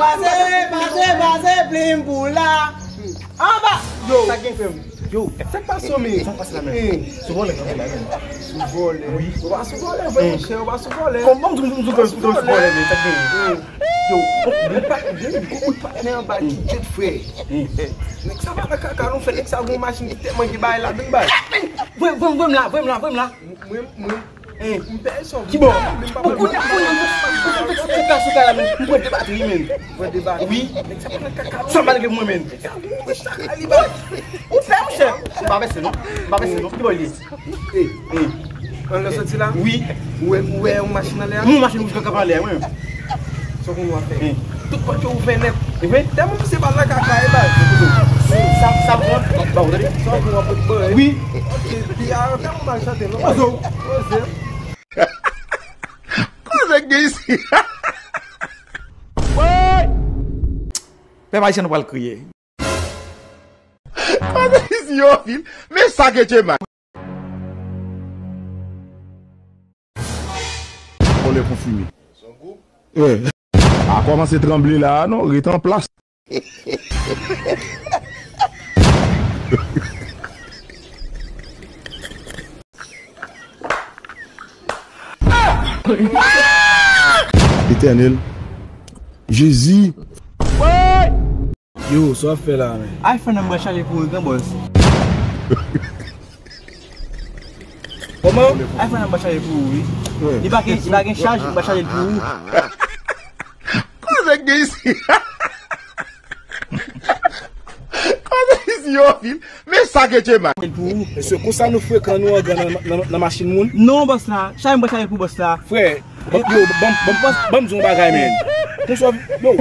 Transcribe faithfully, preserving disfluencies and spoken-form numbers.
Pase, pase, pase, plim pou la. Anba! Yo! Sa gen frè m? Yo! Sa k pase w, men? Sa k pase la, men? Sou vòlè, sou vòlè, men. Sou vòlè? Wi. Ou pa sou vòlè, vre, monchè, ou pa sou vòlè. Kòman m di w sou vòlè, men? Sa k gen? Yo, bon, bon, pa, bon, bon, patnè anba ki tèt frè. Nèg sa pa nan kaka, non, fè nèg sa gon machin ki tèlman gen bagay ladan, bay. Voye, voye, voye m la, voye m la, voye m la. Mwen, mwen, m pè sòf. Kibò? Ou konnen, ou konnen, ou konnen, ou konnen, ou konnen, ou konnen, ou pran de batri, men. Pran de batri? Wi. Nèg sa pa nan kaka, non. Sa malgre mwen, men. Nèg sa gon mwen chak a li, bay. Ou pè, monchè. M pa vèse, non. M pa vèse, non. Kibò li ye? Ey, ey. Ann lè soti la? Wi. Ou wè, ou wè yon machin anlè a? Yon machin wouj k ap anlè a, wi. Sa w konn w ap fè? Ey. Tout pòt yo ouvè nèt. E vre? Tèlman misye pa nan kaka, e bay. Sa, sa pran? Ba ou tande? Sa w konn w ap ban, wi. Ok, pi a, tèlman mal chante, non? Poze w. Poze. Koze k gen isi? Woy! Pèp ayisyen nou pral kriye. Koze isi yo, fil. Men sa ke Djema. Vòlè konfime. Wi. A kòmanse tranble la, non, ret an plas. Etènèl. Jezi. Yo, sa w ap fè la, men? iPhone nan m pral chaje pou ou, gran bòs. Kòman? iPhone nan m pral chaje pou ou, wi. Wi. Li pa gen, li pa gen chaj, m pral chaje l pou ou. Koze k gen isi? Koze isi yo, fil? Men sa ke Djema. Pou ou. Mesye, konsa nou frekan nou angan nan, nan, nan machin moun? Non, bòs la. Chaje m pral chaje pou bòs la. Frè, ban, yo, ban, ban, ban, ban m di yon bagay, men. Konsa, yo.